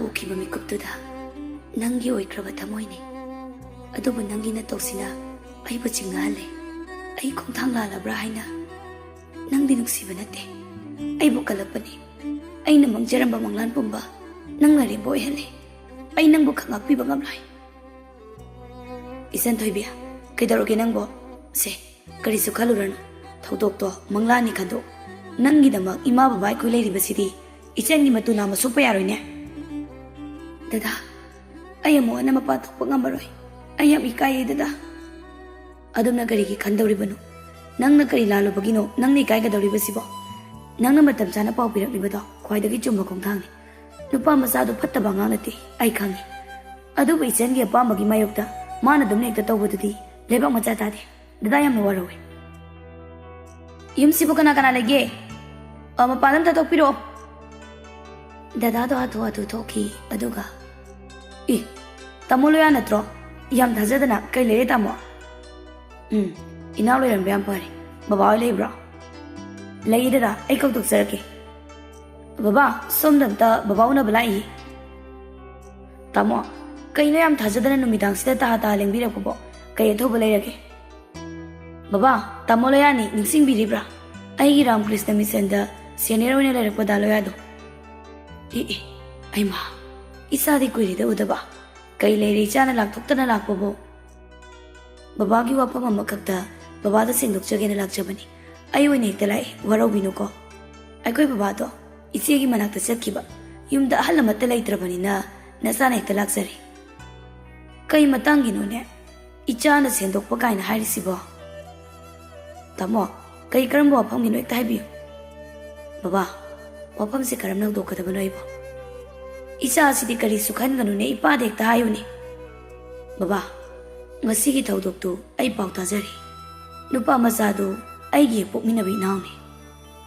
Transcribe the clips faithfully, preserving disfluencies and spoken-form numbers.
ꯎꯈꯤꯕ ꯃꯤꯀꯨꯞꯇꯨꯗ ꯅꯪꯒꯤ ꯑꯣꯏꯈ꯭ꯔꯕ ꯊꯃꯣꯏꯅꯤ꯫ ꯑꯗꯨꯕꯨ ꯅꯪꯒꯤ ꯅꯇꯧꯁꯤꯅ ꯑꯩꯕꯨ ꯆꯤꯡꯅꯍꯜꯂꯦ꯫ ꯑꯩ ꯈꯣꯡꯊꯥꯡ ꯂꯥꯜꯂꯕ꯭ꯔꯥ ꯍꯥꯏꯅ ꯅꯪꯗꯤ ꯅꯨꯡꯁꯤꯕ ꯅꯠꯇꯦ, ꯑꯩꯕꯨ ꯀꯜꯂꯛꯄꯅꯤ꯫ ꯑꯩꯅ ꯃꯪꯖꯔꯝꯕ ꯃꯪꯂꯥꯟ ꯄꯨꯝꯕ ꯅꯪꯅ ꯑꯔꯦꯝꯕ ꯑꯣꯏꯍꯜꯂꯦ꯫ ꯑꯩ ꯅꯪꯕꯨ ꯈꯛ ꯉꯥꯛꯄꯤꯕ ꯉꯝꯂꯣꯏ꯫ ꯏꯆꯟ ꯊꯣꯏꯕꯤ, ꯀꯩꯗꯧꯔꯒꯦ ꯅꯪꯕꯣ? ꯁꯦ, ꯀꯔꯤꯁꯨ ꯈꯜꯂꯨꯔꯅꯨ꯫ ꯊꯧꯗꯣꯛꯇꯣ ꯃꯪꯂꯥꯟꯅꯤ ꯈꯟꯗꯣꯛ꯫ ꯅꯪꯒꯤꯗꯃꯛ ꯏꯃꯥ ꯕꯕꯥ ꯑꯩꯈꯣꯏ ꯂꯩꯔꯤꯕꯁꯤꯗꯤ ꯏꯆꯟꯒꯤ ꯃꯇꯨ ꯅꯥꯝꯃ ꯁꯣꯛꯄ ꯌꯥꯔꯣꯏꯅꯦ꯫ ꯗꯗꯥ, ꯑꯩ ꯑꯃꯨꯛ ꯍꯟꯅ ꯃꯄꯥꯟ ꯊꯣꯛꯄ ꯉꯝꯃꯔꯣꯏ꯫ ꯑꯩ ꯌꯥꯝ ꯏꯀꯥꯏꯌꯦ ꯗꯗꯥ꯫ ꯑꯗꯨꯝꯅ ꯀꯔꯤꯒꯤ ꯈꯟꯗꯧꯔꯤꯕꯅꯣ? ꯅꯪꯅ ꯀꯔꯤ ꯂꯥꯜꯂꯨꯕꯒꯤꯅꯣ ꯅꯪꯅ ꯏꯀꯥꯏꯒꯗꯧꯔꯤꯕꯁꯤꯕꯣ? ꯅꯪꯅ ꯃꯇꯝ ꯆꯥꯅ ꯄꯥꯎ ꯄꯤꯔꯛꯂꯤꯕꯗꯣ ꯈ꯭ꯋꯥꯏꯗꯒꯤ ꯆꯨꯝꯕ ꯈꯣꯡꯊꯥꯡꯅꯤ꯫ ꯅꯨꯄꯥ ꯃꯆꯥꯗꯨ ꯐꯠꯇꯕ ꯑꯉꯥꯡ ꯅꯠꯇꯦ, ꯑꯩ ꯈꯪꯉꯤ꯫ ꯑꯗꯨꯕꯨ ꯏꯆꯟꯒꯤ ꯑꯄꯥꯝꯕꯒꯤ ꯃꯥꯌꯣꯛꯇ ꯃꯥꯅ ꯑꯗꯨꯝ ꯍꯦꯛꯇ ꯇꯧꯕꯗꯨꯗꯤ ꯂꯩꯕꯥꯛ ꯃꯆꯥ ꯇꯥꯗꯦ꯫ ꯗꯗꯥ ꯌꯥꯝꯅ ꯋꯥꯔꯧꯋꯦ꯫ ꯌꯨꯝꯁꯤꯕꯨ ꯀꯅꯥ ꯀꯅꯥ ꯂꯩꯒꯦ? ꯑ, ꯃꯄꯥꯟꯗ ꯑꯝꯇ ꯊꯣꯛꯄꯤꯔꯛꯑꯣ꯫ ꯗꯗꯥꯗꯣ ꯍꯥꯊꯨ ꯍꯥꯊꯨ ꯊꯣꯛꯈꯤ꯫ ꯑꯗꯨꯒ, "ꯏ, ꯇꯥꯃꯣ ꯂꯣꯌꯥ ꯅꯠꯇ꯭ꯔꯣ? ꯌꯥꯝ ꯊꯥꯖꯗꯅ, ꯀꯩ ꯂꯩꯔꯦ ꯇꯥꯃꯣ?" "ꯎꯝ, ꯏꯅꯥꯎ ꯂꯩꯔꯝꯕ ꯌꯥꯝ ꯐꯔꯦ꯫ ꯕꯕꯥ ꯍꯣꯏ ꯂꯩꯕ꯭ꯔꯣ?" "ꯂꯩꯌꯦ ꯗꯗꯥ, ꯑꯩ ꯀꯧꯊꯣꯛꯆꯔꯛꯀꯦ꯫ ꯕꯕꯥ, ꯁꯣꯝꯗ ꯑꯝꯇ ꯕꯕꯥ ꯎꯅꯕ ꯂꯥꯛꯏ꯫" "ꯇꯥꯃꯣ, ꯀꯩꯅꯣ ꯌꯥꯝ ꯊꯥꯖꯗꯅ ꯅꯨꯃꯤꯗꯥꯡꯁꯤꯗ ꯇꯥꯍꯥ ꯇꯥꯍꯥ ꯂꯦꯡꯕꯤꯔꯛꯄꯕꯣ? ꯀꯩ ꯑꯊꯧꯕ ꯂꯩꯔꯒꯦ?" "ꯕꯕꯥ, ꯇꯥꯃꯣ ꯂꯣꯌꯥꯅꯤ, ꯅꯤꯡꯁꯤꯡꯕꯤꯔꯤꯕ꯭ꯔꯥ? ꯑꯩꯒꯤ ꯔꯥꯝꯀ꯭ꯔꯤꯁꯅ ꯃꯤꯁꯟꯗ ꯁꯦꯅꯤꯌꯔ ꯑꯣꯏꯅ ꯂꯩꯔꯛꯄ ꯗꯥ ꯂꯣꯌꯥꯗꯣ꯫" "ꯑꯦ, ꯑꯦ, ꯑꯩꯃꯥ, ꯏꯆꯥꯗꯤ ꯀꯨꯏꯔꯦꯗ ꯎꯗꯕ꯫ ꯀꯩ ꯂꯩꯔꯦ ꯏꯆꯥꯅ ꯂꯥꯛꯊꯣꯛꯇꯅ ꯂꯥꯛꯄꯕꯨ?" "ꯕꯕꯥꯒꯤ ꯋꯥꯐꯝ ꯑꯃꯈꯛꯇ ꯕꯕꯥꯗ ꯁꯦꯡꯗꯣꯛꯆꯒꯦꯅ ꯂꯥꯛꯆꯕꯅꯤ꯫ ꯑꯩ ꯑꯣꯏꯅ ꯍꯦꯛꯇ ꯂꯥꯛꯑꯦ, ꯋꯥꯔꯧꯕꯤꯅꯨꯀꯣ꯫ ꯑꯩꯈꯣꯏ ꯕꯕꯥꯗꯣ ꯏꯆꯦꯒꯤ ꯃꯅꯥꯛꯇ ꯆꯠꯈꯤꯕ, ꯌꯨꯝꯗ ꯑꯍꯜ ꯑꯃꯠꯇ ꯂꯩꯇ꯭ꯔꯕꯅꯤꯅ ꯅꯆꯥꯅ ꯍꯦꯛꯇ ꯂꯥꯛꯆꯔꯦ꯫" "ꯀꯩ ꯃꯇꯥꯡꯒꯤꯅꯣꯅꯦ? ꯏꯆꯥꯅ ꯁꯦꯡꯗꯣꯛꯄ ꯀꯥꯏꯅ ꯍꯥꯏꯔꯤꯁꯤꯕꯣ?" "ꯇꯥꯃꯣ, ꯀꯩ ꯀꯔꯝꯕ ꯋꯥꯐꯝꯒꯤꯅꯣ ꯍꯦꯛꯇ ꯍꯥꯏꯕꯤꯌꯨ꯫" "ꯕꯕꯥ, ꯋꯥꯐꯝꯁꯦ ꯀꯔꯝꯅ ꯍꯧꯗꯣꯛꯀꯗꯕꯅꯣ ꯑꯩꯕꯣ? ꯏꯆꯥ ꯑꯁꯤꯗꯤ ꯀꯔꯤꯁꯨ ꯈꯟꯒꯅꯨꯅꯦ, ꯏꯄꯥꯗ ꯍꯦꯛꯇ ꯍꯥꯏꯌꯨꯅꯦ꯫" "ꯕꯕꯥ, ꯉꯁꯤꯒꯤ ꯊꯧꯗꯣꯛꯇꯨ ꯑꯩ ꯄꯥꯎ ꯇꯥꯖꯔꯦ꯫ ꯅꯨꯄꯥ ꯃꯆꯥꯗꯨ ꯑꯩꯒꯤ ꯍꯦꯛ ꯄꯣꯛꯃꯤꯟꯅꯕ ꯏꯅꯥꯎꯅꯤ꯫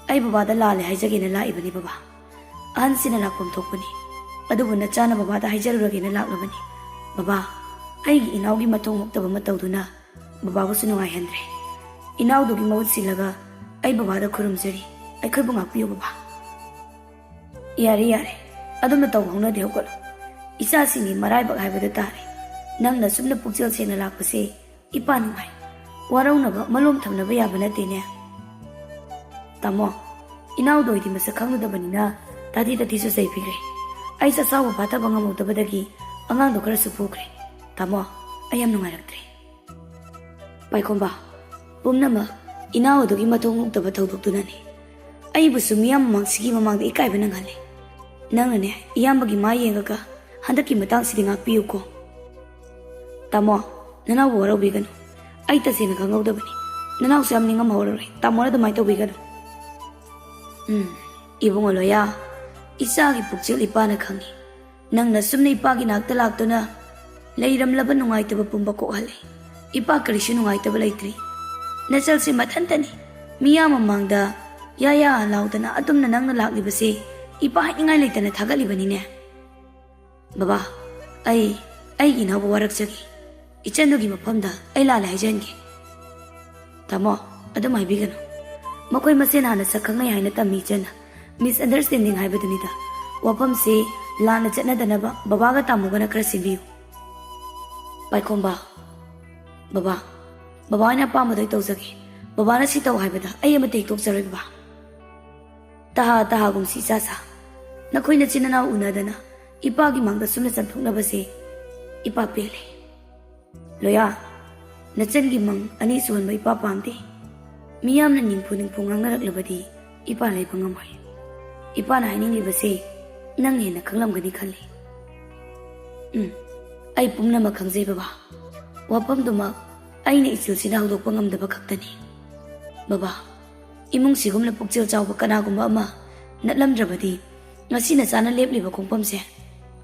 ꯑꯩ ꯕꯕꯥꯗ ꯂꯥꯜꯂꯦ ꯍꯥꯏꯖꯒꯦꯅ ꯂꯥꯛꯏꯕꯅꯤ ꯕꯕꯥ꯫ ꯑꯍꯟꯁꯤꯅ ꯂꯥꯛꯐꯝ ꯊꯣꯛꯄꯅꯤ꯫ ꯑꯗꯨꯕꯨ ꯅꯆꯥꯅ ꯕꯕꯥꯗ ꯍꯥꯏꯖꯔꯨꯔꯒꯦꯅ ꯂꯥꯛꯂꯕꯅꯤ꯫ ꯕꯕꯥ, ꯑꯩꯒꯤ ꯏꯅꯥꯎꯒꯤ ꯃꯊꯧ ꯃꯣꯛꯇꯕ ꯑꯃ ꯇꯧꯗꯨꯅ ꯕꯕꯥꯕꯨꯁꯨ ꯅꯨꯡꯉꯥꯏꯍꯟꯗ꯭ꯔꯦ꯫ ꯏꯅꯥꯎꯗꯨꯒꯤ ꯃꯍꯨꯠ ꯁꯤꯜꯂꯒ ꯑꯩ ꯕꯕꯥꯗ ꯈꯨꯔꯨꯝꯖꯔꯤ꯫ ꯑꯩꯈꯣꯏꯕꯨ ꯉꯥꯛꯄꯤꯌꯨ ꯕꯕꯥ꯫" "ꯌꯥꯔꯦ, ꯌꯥꯔꯦ꯫ ꯑꯗꯨꯝꯅ ꯇꯧꯕ ꯍꯧꯅꯗꯦ, ꯍꯧꯒꯠꯂꯣ꯫ ꯏꯆꯥꯁꯤꯡꯒꯤ ꯃꯔꯥꯏꯕꯛ ꯍꯥꯏꯕꯗꯨ ꯇꯥꯔꯦ꯫ ꯅꯪꯅ ꯁꯨꯝꯅ ꯄꯨꯛꯆꯦꯜ ꯁꯦꯡꯅ ꯂꯥꯛꯄꯁꯦ ꯏꯄꯥ ꯅꯨꯡꯉꯥꯏ꯫ ꯋꯥꯔꯧꯅꯕ ꯃꯂꯣꯝ ꯊꯝꯅꯕ ꯌꯥꯕ ꯅꯠꯇꯦꯅꯦ꯫ ꯇꯥꯃꯣ, ꯏꯅꯥꯎꯗꯣ ꯑꯩꯗꯤ ꯃꯁꯛ ꯈꯪꯂꯨꯗꯕꯅꯤꯅ ꯇꯥꯊꯤ ꯇꯥꯊꯤꯁꯨ ꯆꯩꯕꯤꯈ꯭ꯔꯦ꯫ ꯑꯩ ꯆꯥꯛꯆꯥꯎꯕ ꯐꯥꯊꯕ ꯉꯝꯍꯧꯗꯕꯗꯒꯤ ꯑꯉꯥꯡꯗꯣ ꯈꯔꯁꯨ ꯐꯨꯈ꯭ꯔꯦ꯫ ꯇꯥꯃꯣ, ꯑꯩ ꯌꯥꯝ ꯅꯨꯡꯉꯥꯏꯔꯛꯇ꯭ꯔꯦ꯫ ꯄꯥꯏꯈꯣꯝꯕ, ꯄꯨꯝꯅꯃꯛ ꯏꯅꯥꯎ ꯑꯗꯨꯒꯤ ꯃꯊꯣꯡ ꯍꯨꯛꯇꯕ ꯊꯧꯗꯣꯛꯇꯨꯅꯅꯤ꯫ ꯑꯩꯕꯨꯁꯨ ꯃꯤꯌꯥꯝ ꯃꯃꯥꯡ, ꯁꯤꯒꯤ ꯃꯃꯥꯡꯗ ꯏꯀꯥꯏꯕ ꯅꯪꯍꯜꯂꯦ꯫ ꯅꯪꯅꯅꯦ, ꯏꯌꯥꯝꯕꯒꯤ ꯃꯥ ꯌꯦꯡꯉꯒ ꯍꯟꯗꯛꯀꯤ ꯃꯇꯥꯡꯁꯤꯗꯤ ꯉꯥꯛꯄꯤꯌꯨꯀꯣ꯫ ꯇꯥꯃꯣ, ꯅꯅꯥꯎꯕꯨ ꯋꯥꯔꯧꯕꯤꯒꯅꯨ꯫ ꯑꯩ ꯇꯁꯦꯡꯅ ꯈꯪꯍꯧꯗꯕꯅꯤ꯫ ꯅꯅꯥꯎꯁꯨ ꯌꯥꯝ ꯅꯤꯡꯉꯝꯍꯧꯔꯔꯣꯏ꯫ ꯇꯥꯃꯣꯅ ꯑꯗꯨꯃꯥꯏꯅ ꯇꯧꯕꯤꯒꯅꯨ꯫ ꯎꯝ, ꯏꯕꯨꯡꯉꯣ ꯂꯣꯌꯥ, ꯏꯆꯥꯒꯤ ꯄꯨꯛꯆꯦꯜ ꯏꯄꯥꯅ ꯈꯪꯉꯤ꯫ ꯅꯪꯅ ꯁꯨꯝꯅ ꯏꯄꯥꯒꯤ ꯅꯥꯛꯇ ꯂꯥꯛꯇꯨꯅ ꯂꯩꯔꯝꯂꯕ ꯅꯨꯡꯉꯥꯏꯇꯕ ꯄꯨꯝꯕ ꯀꯣꯛꯍꯜꯂꯦ꯫ ꯏꯄꯥ ꯀꯔꯤꯁꯨ ꯅꯨꯡꯉꯥꯏꯇꯕ ꯂꯩꯇ꯭ꯔꯤ꯫ ꯅꯆꯜꯁꯦ ꯃꯊꯟꯇꯅꯤ꯫ ꯃꯤꯌꯥꯝ ꯃꯃꯥꯡꯗ ꯌꯥ ꯌꯥ ꯂꯥꯎꯗꯅ ꯑꯗꯨꯝꯅ ꯅꯪꯅ ꯂꯥꯛꯂꯤꯕꯁꯦ ꯏꯄꯥ ꯍꯥꯏꯅꯤꯡꯉꯥꯏ ꯂꯩꯇꯅ ꯊꯥꯒꯠꯂꯤꯕꯅꯤꯅꯦ꯫ ꯕꯕꯥ, ꯑꯩ, ꯑꯩꯒꯤ ꯏꯅꯥꯎꯕꯨ ꯋꯥꯔꯛꯆꯒꯦ꯫ ꯏꯆꯟꯗꯨꯒꯤ ꯃꯐꯝꯗ ꯑꯩ ꯂꯥꯜꯂꯦ ꯍꯥꯏꯖꯍꯟꯒꯦ꯫ ꯇꯥꯃꯣ, ꯑꯗꯨꯝ ꯍꯥꯏꯕꯤꯒꯅꯨ꯫ ꯃꯈꯣꯏ ꯃꯁꯦꯟ ꯍꯥꯟꯅ ꯁꯛ ꯈꯪꯅꯩ ꯍꯥꯏꯅ ꯇꯝꯃꯤ ꯏꯆꯟꯅ꯫ Misunderstanding ꯍꯥꯏꯕꯗꯨꯅꯤꯗ꯫ ꯋꯥꯐꯝꯁꯤ ꯂꯥꯟꯅ ꯆꯠꯅꯗꯅꯕ ꯕꯕꯥꯒ ꯇꯥꯃꯣꯒꯅ ꯈꯔ ꯁꯤꯟꯕꯤꯌꯨ꯫ ꯄꯥꯏꯈꯣꯝꯕ, ꯕꯕꯥ, ꯕꯕꯥ ꯍꯣꯏꯅ ꯑꯄꯥꯝꯕꯗꯣ ꯑꯩ ꯇꯧꯖꯒꯦ꯫ ꯕꯕꯥꯅ ꯁꯤ ꯇꯧ ꯍꯥꯏꯕꯗ ꯑꯩ ꯑꯃꯠꯇ ꯍꯦꯛ ꯇꯣꯛꯆꯔꯣꯏ, ꯕꯕꯥ꯫ ꯇꯍꯥ ꯇꯍꯥꯒꯨꯝꯁꯤ ꯏꯆꯥ ꯁꯥ꯫ ꯅꯈꯣꯏ ꯅꯆꯤꯟ ꯅꯅꯥꯎ ꯎꯅꯗꯅ ꯏꯄꯥꯒꯤ ꯃꯥꯡꯗ ꯁꯨꯝꯅ ꯆꯟꯊꯣꯛꯅꯕꯁꯦ ꯏꯄꯥ ꯄꯦꯜꯂꯦ꯫ ꯂꯣꯌꯥ, ꯅꯆꯟꯒꯤ ꯃꯪ ꯑꯅꯤ ꯁꯨꯍꯟꯕ ꯏꯄꯥ ꯄꯥꯝꯗꯦ꯫ ꯃꯤꯌꯥꯝꯅ ꯅꯤꯡꯐꯨ ꯅꯤꯡꯐꯨ ꯉꯥꯡꯅꯔꯛꯂꯕꯗꯤ ꯏꯄꯥ ꯂꯩꯕ ꯉꯝꯃꯣꯏ꯫ ꯏꯄꯥꯅ ꯍꯥꯏꯅꯤꯡꯂꯤꯕꯁꯦ ꯅꯪ ꯍꯦꯟꯅ ꯈꯪꯂꯝꯒꯅꯤ ꯈꯜꯂꯤ꯫ ꯎꯝ, ꯑꯩ ꯄꯨꯝꯅꯃꯛ ꯈꯪꯖꯩ ꯕꯕꯥ꯫ ꯋꯥꯐꯝꯗꯨꯃꯛ ꯑꯩꯅ ꯏꯆꯤꯜꯁꯤꯅ ꯍꯧꯗꯣꯛꯄ ꯉꯝꯗꯕ ꯈꯛꯇꯅꯤ꯫ ꯕꯕꯥ, ꯏꯃꯨꯡ ꯁꯤꯒꯨꯝꯅ ꯄꯨꯛꯆꯦꯜ ꯆꯥꯎꯕ ꯀꯅꯥꯒꯨꯝꯕ ꯑꯃ ꯅꯠꯂꯝꯗ꯭ꯔꯕꯗꯤ ꯉꯁꯤ ꯅꯆꯥꯅ ꯂꯦꯞꯂꯤꯕ ꯈꯣꯡꯐꯝꯁꯦ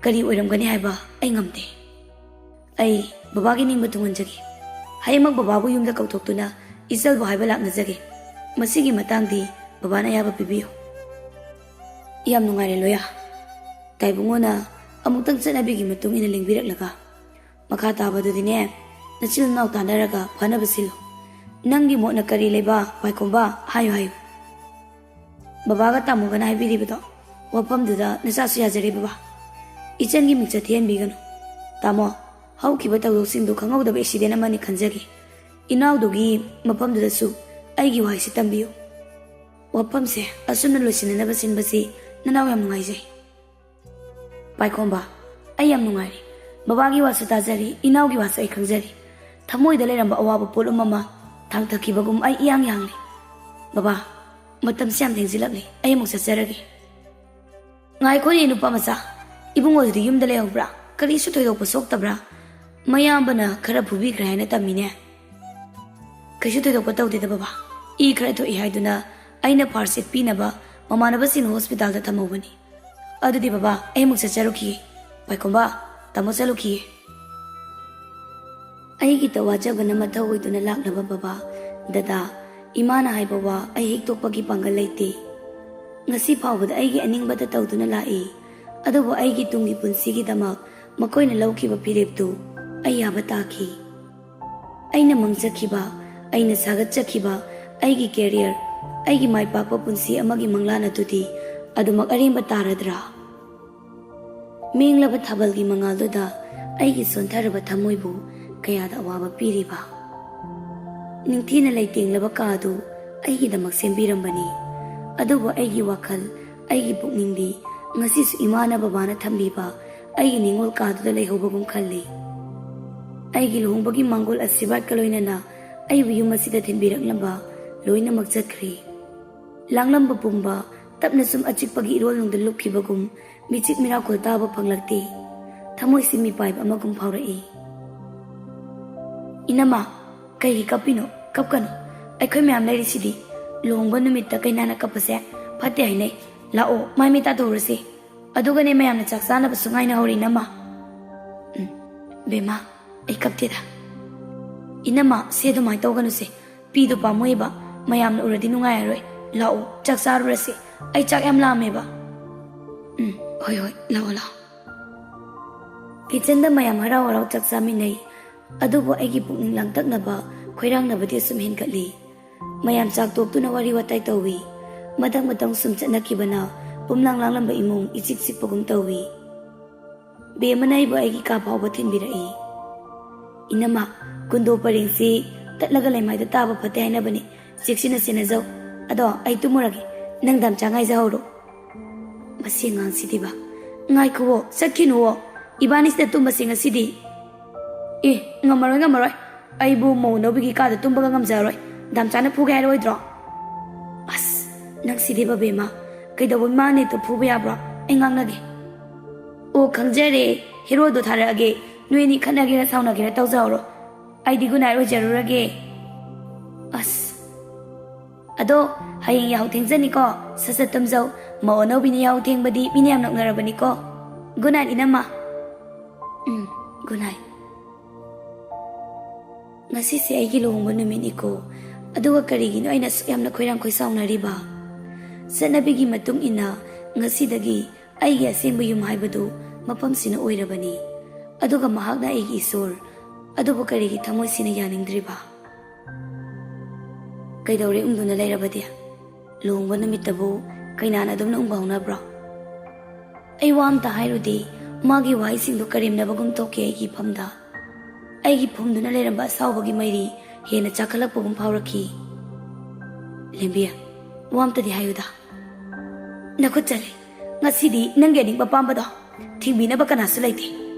ꯀꯔꯤ ꯑꯣꯏꯔꯝꯒꯅꯤ ꯍꯥꯏꯕ ꯑꯩ ꯉꯝꯗꯦ꯫ ꯑꯩ ꯕꯕꯥꯒꯤ ꯅꯤꯡꯕ ꯊꯨꯡꯍꯟꯖꯒꯦ꯫ ꯍꯌꯦꯡꯃꯛ ꯕꯕꯥꯕꯨ ꯌꯨꯝꯗ ꯀꯧꯊꯣꯛꯇꯨꯅ ꯏꯆꯜꯕꯨ ꯍꯥꯏꯕ ꯂꯥꯛꯅꯖꯒꯦ꯫ ꯃꯁꯤꯒꯤ ꯃꯇꯥꯡꯗꯤ ꯕꯕꯥꯅ ꯑꯌꯥꯕ ꯄꯤꯕꯤꯌꯨ꯫ ꯌꯥꯝ ꯅꯨꯡꯉꯥꯏꯔꯦ ꯂꯣꯌꯥ꯫ ꯇꯥꯏꯕꯨꯡꯉꯣꯅ ꯑꯃꯨꯛꯇꯪ ꯆꯠꯅꯕꯤꯒꯤ ꯃꯇꯨꯡ ꯏꯟꯅ ꯂꯦꯡꯕꯤꯔꯛꯂꯒ ꯃꯈꯥ ꯇꯥꯕꯗꯨꯗꯤꯅꯦ, ꯅꯆꯤꯟ ꯅꯅꯥꯎ ꯇꯥꯟꯅꯔꯒ ꯐꯅꯕ ꯁꯤꯜꯂꯨ꯫ ꯅꯪꯒꯤ ꯃꯣꯠꯅ ꯀꯔꯤ ꯂꯩꯕ, ꯄꯥꯏꯈꯣꯝꯕ? ꯍꯥꯏꯌꯨ, ꯍꯥꯏꯌꯨ꯫ ꯕꯕꯥꯒ ꯇꯥꯃꯣꯒꯅ ꯍꯥꯏꯕꯤꯔꯤꯕꯗꯣ ꯋꯥꯐꯝꯗꯨꯗ ꯅꯆꯥꯁꯨ ꯌꯥꯖꯔꯦ ꯕꯕꯥ꯫ ꯏꯆꯟꯒꯤ ꯃꯤꯡꯆꯠ ꯊꯤꯍꯟꯕꯤꯒꯅꯨ꯫ ꯇꯥꯃꯣ, ꯍꯧꯈꯤꯕ ꯊꯧꯗꯣꯛꯁꯤꯡꯗꯨ ꯈꯪꯍꯧꯗꯕ ꯑꯦꯛꯁꯤꯗꯦꯟ ꯑꯃꯅꯤ ꯈꯟꯖꯒꯦ꯫ ꯏꯅꯥꯎꯗꯨꯒꯤ ꯃꯐꯝꯗꯨꯗꯁꯨ ꯑꯩꯒꯤ ꯋꯥꯍꯩꯁꯤ ꯇꯝꯕꯤꯌꯨ꯫ ꯋꯥꯐꯝꯁꯦ ꯑꯁꯨꯝꯅ ꯂꯣꯏꯁꯤꯟꯅꯅꯕ ꯁꯤꯟꯕꯁꯤ ꯅꯅꯥꯎ ꯌꯥꯝ ꯅꯨꯡꯉꯥꯏꯖꯩ꯫ ꯄꯥꯏꯈꯣꯝꯕ, ꯑꯩ ꯌꯥꯝ ꯅꯨꯡꯉꯥꯏꯔꯦ꯫ ꯕꯕꯥꯒꯤ ꯋꯥꯁꯨ ꯇꯥꯖꯔꯤ, ꯏꯅꯥꯎꯒꯤ ꯋꯥꯁꯨ ꯑꯩ ꯈꯪꯖꯔꯤ꯫ ꯊꯃꯣꯏꯗ ꯂꯩꯔꯝꯕ ꯑꯋꯥꯕ ꯄꯣꯠꯂꯨꯝ ꯑꯃ ꯊꯥꯡꯊꯈꯤꯕꯒꯨꯝ ꯑꯩ ꯏꯌꯥꯡ ꯌꯥꯡꯂꯦ꯫ ꯕꯕꯥ, ꯃꯇꯝꯁꯤ ꯌꯥꯝ ꯊꯦꯡꯖꯤꯜꯂꯛꯂꯦ, ꯑꯩ ꯑꯃꯨꯛ ꯆꯠꯆꯔꯒꯦ꯫ ꯉꯥꯏꯈꯣꯅꯦ ꯅꯨꯄꯥ ꯃꯆꯥ, ꯏꯕꯨꯡꯉꯣꯗꯨꯗꯤ ꯌꯨꯝꯗ ꯂꯩꯍꯧꯕ꯭ꯔꯥ? ꯀꯔꯤꯁꯨ ꯊꯣꯏꯗꯣꯛꯄ ꯁꯣꯛꯇꯕ꯭ꯔꯥ? ꯃꯌꯥꯝꯕꯅ ꯈꯔ ꯐꯨꯕꯤꯈ꯭ꯔꯦ ꯍꯥꯏꯅ ꯇꯝꯃꯤꯅꯦ꯫ ꯀꯩꯁꯨ ꯊꯣꯏꯗꯣꯛꯄ ꯇꯧꯗꯦꯗ ꯕꯕꯥ, ꯏ ꯈꯔ ꯊꯣꯛꯏ ꯍꯥꯏꯗꯨꯅ ꯑꯩꯅ ꯐꯥꯔꯁ ꯑꯦꯗ ꯄꯤꯅꯕ ꯃꯃꯥꯟꯅꯕꯁꯤꯡ ꯍꯣꯁꯄꯤꯇꯥꯜꯗ ꯊꯝꯍꯧꯕꯅꯤ꯫ ꯑꯗꯨꯗꯤ ꯕꯕꯥ, ꯑꯩ ꯑꯃꯨꯛ ꯆꯠꯆꯔꯨꯈꯤꯒꯦ꯫ ꯄꯥꯏꯈꯣꯝꯕ, ꯇꯥꯃꯣ ꯆꯠꯂꯨꯈꯤꯒꯦ꯫ ꯑꯩꯒꯤꯗ ꯋꯥꯖꯕꯅ ꯃꯊꯧ ꯑꯣꯏꯗꯨꯅ ꯂꯥꯛꯂꯕ ꯕꯕꯥ, ꯗꯗꯥ, ꯏꯃꯥꯅ ꯍꯥꯏꯕ ꯋꯥ ꯑꯩ ꯍꯤꯛꯇꯣꯛꯄꯒꯤ ꯄꯥꯡꯒꯜ ꯂꯩꯇꯦ꯫ ꯉꯁꯤ ꯐꯥꯎꯕꯗ ꯑꯩꯒꯤ ꯑꯅꯤꯡꯕꯇ ꯇꯧꯗꯨꯅ ꯂꯥꯛꯏ, ꯑꯗꯨꯕꯨ ꯑꯩꯒꯤ ꯇꯨꯡꯒꯤ ꯄꯨꯟꯁꯤꯒꯤꯗꯃꯛ ꯃꯈꯣꯏꯅ ꯂꯧꯈꯤꯕ ꯐꯤꯔꯦꯞꯇꯨ ꯑꯩ ꯌꯥꯕ ꯇꯥꯈꯤ꯫ ꯑꯩꯅ ꯃꯪꯖꯈꯤꯕ, ꯑꯩꯅ ꯁꯥꯒꯠꯆꯈꯤꯕ ꯑꯩꯒꯤ ꯀꯦꯔꯤꯌꯔ, ꯑꯩꯒꯤ ꯃꯥꯏ ꯄꯥꯛꯄ ꯄꯨꯟꯁꯤ ꯑꯃꯒꯤ ꯃꯪꯂꯥꯟ ꯑꯗꯨꯗꯤ ꯑꯗꯨꯃꯛ ꯑꯔꯦꯝꯕ ꯇꯥꯔꯗ꯭ꯔꯥ? ꯃꯦꯡꯂꯕ ꯊꯥꯕꯜꯒꯤ ꯃꯉꯥꯜꯗꯨꯗ ꯑꯩꯒꯤ ꯁꯣꯟꯊꯔꯕ ꯊꯃꯣꯏꯕꯨ ꯀꯌꯥꯗ ꯑꯋꯥꯕ ꯄꯤꯔꯤꯕ? ꯅꯤꯡꯊꯤꯅ ꯂꯩꯇꯦꯡꯂꯕ ꯀꯥ ꯑꯗꯨ ꯑꯩꯒꯤꯗꯃꯛ ꯁꯦꯝꯕꯤꯔꯝꯕꯅꯤ, ꯑꯗꯨꯕꯨ ꯑꯩꯒꯤ ꯋꯥꯈꯜ, ꯑꯩꯒꯤ ꯄꯨꯛꯅꯤꯡꯗꯤ ꯉꯁꯤꯁꯨ ꯏꯃꯥꯅ ꯕꯕꯥꯅ ꯊꯝꯕꯤꯕ ꯑꯩꯒꯤ ꯅꯤꯡꯉꯣꯜ ꯀꯥꯗꯨꯗ ꯂꯩꯍꯧꯕꯒꯨꯝ ꯈꯜꯂꯤ꯫ ꯑꯩꯒꯤ ꯂꯨꯍꯣꯡꯕꯒꯤ ꯃꯥꯡꯒꯣꯜ ꯑꯁꯤꯔꯕꯥꯗꯀ ꯂꯣꯏꯅꯅ ꯑꯩꯕꯨ ꯌꯨꯝ ꯑꯁꯤꯗ ꯊꯤꯟꯕꯤꯔꯛꯂꯝꯕ ꯂꯣꯏꯅꯃꯛ ꯆꯠꯈ꯭ꯔꯦ꯫ ꯂꯥꯡꯂꯝꯕ ꯄꯨꯝꯕ ꯇꯞꯅ ꯁꯨꯝ ꯑꯆꯤꯛꯄꯒꯤ ꯏꯔꯣꯜꯅꯨꯡꯗ ꯂꯨꯞꯈꯤꯕꯒꯨꯝ ꯃꯤꯆꯤꯛ ꯃꯤꯔꯥꯎꯈꯣꯜ ꯇꯥꯕ ꯐꯪꯂꯛꯇꯦ꯫ ꯊꯃꯣꯏꯁꯤ ꯃꯤꯄꯥꯏꯕ ꯑꯃꯒꯨꯝ ꯐꯥꯎꯔꯛꯏ꯫ "ꯏꯅꯝꯃ, ꯀꯩꯒꯤ ꯀꯞꯄꯤꯅꯣ? ꯀꯞꯀꯅꯨ꯫ ꯑꯩꯈꯣꯏ ꯃꯌꯥꯝ ꯂꯩꯔꯤꯁꯤꯗꯤ꯫ ꯂꯨꯍꯣꯡꯕ ꯅꯨꯃꯤꯠꯇ ꯀꯩꯅꯥꯅ ꯀꯞꯄꯁꯦ ꯐꯠꯇꯦ ꯍꯥꯏꯅꯩ꯫ ꯂꯥꯛꯑꯣ, ꯃꯥꯏ ꯃꯤꯠ ꯇꯥꯊꯣꯛꯎꯔꯁꯦ꯫ ꯑꯗꯨꯒꯅꯦ ꯃꯌꯥꯝꯅ ꯆꯥꯛ ꯆꯥꯅꯕꯁꯨ ꯉꯥꯏꯅꯍꯧꯔꯤ, ꯏꯅꯝꯃ꯫" "ꯎꯝ, ꯕꯦꯝꯃ, ꯑꯩ ꯀꯞꯇꯦꯗ꯫" "ꯏꯅꯝꯃ, ꯁꯦ ꯑꯗꯨꯃꯥꯏꯅ ꯇꯧꯒꯅꯨꯁꯦ꯫ ꯄꯤꯗꯣ ꯄꯥꯝꯃꯨꯏꯕ꯫ ꯃꯌꯥꯝꯅ ꯎꯔꯗꯤ ꯅꯨꯡꯉꯥꯏꯔꯔꯣꯏ꯫ ꯂꯥꯛꯑꯣ, ꯆꯥꯛ ꯆꯥꯔꯨꯔꯁꯦ꯫ ꯑꯩ ꯆꯥꯛ ꯌꯥꯝ ꯂꯥꯝꯃꯦꯕ꯫" "ꯎꯝ, ꯍꯣꯏ, ꯍꯣꯏ, ꯂꯥꯛꯑꯣ, ꯂꯥꯛꯑꯣ꯫" ꯀꯤꯆꯟꯗ ꯃꯌꯥꯝ ꯍꯔꯥꯎ ꯍꯔꯥꯎ ꯆꯥꯛ ꯆꯥꯃꯤꯟꯅꯩ꯫ ꯑꯗꯨꯕꯨ ꯑꯩꯒꯤ ꯄꯨꯛꯅꯤꯡ ꯂꯥꯡꯇꯛꯅꯕ, ꯈꯣꯏꯔꯥꯡꯅꯕꯗꯤ ꯑꯁꯨꯝ ꯍꯦꯟꯒꯠꯂꯤ꯫ ꯃꯌꯥꯝ ꯆꯥꯛ ꯇꯣꯛꯇꯨꯅ ꯋꯥꯔꯤ ꯋꯥꯇꯥꯏ ꯇꯧꯏ꯫ ꯃꯊꯪ ꯃꯊꯪ ꯁꯨꯝ ꯆꯠꯅꯈꯤꯕꯅ ꯄꯨꯝꯂꯥꯡ ꯂꯥꯡꯂꯝꯕ ꯏꯃꯨꯡ ꯏꯆꯤꯛ ꯆꯤꯛꯄꯒꯨꯝ ꯇꯧꯏ꯫ ꯕꯦꯝꯃꯅ ꯑꯩꯕꯨ ꯑꯩꯒꯤ ꯀꯥ ꯐꯥꯎꯕ ꯊꯤꯟꯕꯤꯔꯛꯏ꯫ "ꯏꯅꯝꯃ, ꯀꯨꯟꯗꯣ ꯄꯔꯦꯡꯁꯤ ꯇꯠꯂꯒ ꯂꯩꯃꯥꯏꯗ ꯇꯥꯕ ꯐꯠꯇꯦ ꯍꯥꯏꯅꯕꯅꯤ, ꯆꯦꯛꯁꯤꯟꯅ ꯁꯦꯟꯅꯖꯧ꯫ ꯑꯗꯣ ꯑꯩ ꯇꯨꯝꯃꯨꯔꯒꯦ, ꯅꯪ ꯗꯥꯝꯆꯥ ꯉꯥꯏꯖꯍꯧꯔꯣ꯫" ꯃꯁꯤ ꯑꯉꯥꯡꯁꯤꯗꯤꯕ꯫ "ꯉꯥꯏꯈꯨꯋꯣ, ꯆꯠꯈꯤꯅꯨꯋꯣ, ꯏꯕꯥꯅꯤꯁꯤꯗ ꯇꯨꯝꯕꯁꯤ ꯉꯁꯤꯗꯤ꯫" "ꯑꯦ, ꯉꯝꯃꯔꯣꯏ, ꯉꯝꯃꯔꯣꯏ, ꯑꯩꯕꯨ ꯃꯧ ꯑꯅꯧꯕꯤꯒꯤ ꯀꯥꯗ ꯇꯨꯝꯕꯒ ꯉꯝꯖꯔꯔꯣꯏ, ꯗꯥꯝꯆꯥꯅ ꯐꯨꯒꯦ ꯍꯥꯏꯔꯣꯏꯗ꯭ꯔꯣ?" ꯑꯁ, ꯅꯪꯁꯤꯗꯤꯕ ꯕꯦꯝꯃ, ꯀꯩꯗꯧꯕꯩ ꯃꯥꯅ ꯍꯦꯛꯇ ꯐꯨꯕ ꯌꯥꯕ꯭ꯔꯣ? ꯑꯩ ꯉꯥꯡꯅꯒꯦ꯫ "ꯑꯣ, ꯈꯪꯖꯔꯦ, ꯍꯦꯔꯣꯗꯣ ꯊꯥꯔꯛꯑꯒꯦ, ꯅꯣꯏ ꯑꯅꯤ ꯈꯠꯅꯒꯦꯔꯥ ꯁꯥꯎꯅꯒꯦꯔꯥ ꯇꯧꯖꯍꯧꯔꯣ, ꯑꯩꯗꯤ ꯒꯨꯗ ꯅꯥꯏꯠ ꯑꯣꯏꯖꯔꯨꯔꯒꯦ꯫" ꯑꯁ, ꯑꯗꯣ ꯍꯌꯦꯡ ꯌꯥꯍꯧ ꯊꯦꯡꯖꯅꯤꯀꯣ, ꯁꯠ ꯁꯠ ꯇꯨꯝꯖꯧ꯫ ꯃꯧ ꯑꯅꯧꯕꯤꯅ ꯌꯥꯍꯧ ꯊꯦꯡꯕꯗꯤ ꯃꯤꯅ ꯌꯥꯝ ꯅꯣꯛꯅꯔꯕꯅꯤꯀꯣ꯫ ꯒꯨꯗ ꯅꯥꯏꯠ, ꯏꯅꯝꯃ꯫ ꯎꯝ, ꯒꯨꯗ ꯅꯥꯏꯠ꯫ ꯉꯁꯤꯁꯦ ꯑꯩꯒꯤ ꯂꯨꯍꯣꯡꯕ ꯅꯨꯃꯤꯠꯅꯤꯀꯣ, ꯑꯗꯨꯒ ꯀꯔꯤꯒꯤꯅꯣ ꯑꯩꯅ ꯑꯁꯨꯛ ꯌꯥꯝꯅ ꯈꯣꯏꯔꯥꯡ ꯈꯣꯏꯁꯥꯎꯅꯔꯤꯕ? ꯆꯠꯅꯕꯤꯒꯤ ꯃꯇꯨꯡ ꯏꯟꯅ ꯉꯁꯤꯗꯒꯤ ꯑꯩꯒꯤ ꯑꯁꯦꯡꯕ ꯌꯨꯝ ꯍꯥꯏꯕꯗꯨ ꯃꯐꯝꯁꯤꯅ ꯑꯣꯏꯔꯕꯅꯤ꯫ ꯑꯗꯨꯒ ꯃꯍꯥꯛꯅ ꯑꯩꯒꯤ ꯏꯁꯣꯔ꯫ ꯑꯗꯨꯕꯨ ꯀꯔꯤꯒꯤ ꯊꯃꯣꯏꯁꯤꯅ ꯌꯥꯅꯤꯡꯗ꯭ꯔꯤꯕ? ꯀꯩꯗꯧꯔꯦ ꯎꯪꯗꯨꯅ ꯂꯩꯔꯕꯗꯤ? ꯂꯨꯍꯣꯡꯕ ꯅꯨꯃꯤꯠꯇꯕꯨ ꯀꯩꯅꯥꯅ ꯑꯗꯨꯝꯅ ꯎꯪꯕ ꯍꯧꯅꯕ꯭ꯔꯣ? ꯑꯩ ꯋꯥ ꯑꯝꯇ ꯍꯥꯏꯔꯨꯗꯦ, ꯃꯥꯒꯤ ꯋꯥꯍꯩꯁꯤꯡꯗꯨ ꯀꯔꯦꯝꯅꯕꯒꯨꯝ ꯊꯣꯛꯈꯤ ꯑꯩꯒꯤ ꯏꯐꯝꯗ꯫ ꯑꯩꯒꯤ ꯐꯨꯝꯗꯨꯅ ꯂꯩꯔꯝꯕ ꯑꯁꯥꯎꯕꯒꯤ ꯃꯩꯔꯤ ꯍꯦꯟꯅ ꯆꯥꯛꯈꯠꯂꯛꯄꯒꯨꯝ ꯐꯥꯎꯔꯛꯈꯤ꯫ "ꯂꯦꯝꯕꯤ, ꯋꯥ ꯑꯝꯇꯗꯤ ꯍꯥꯏꯌꯨꯗ꯫ ꯅꯈꯨꯠ ꯆꯠꯂꯦ꯫ ꯉꯁꯤꯗꯤ ꯅꯪꯒꯤ ꯑꯅꯤꯡꯕ ꯑꯄꯥꯝꯕꯗꯣ ꯊꯤꯡꯕꯤꯅꯕ ꯀꯅꯥꯁꯨ ꯂꯩꯇꯦ꯫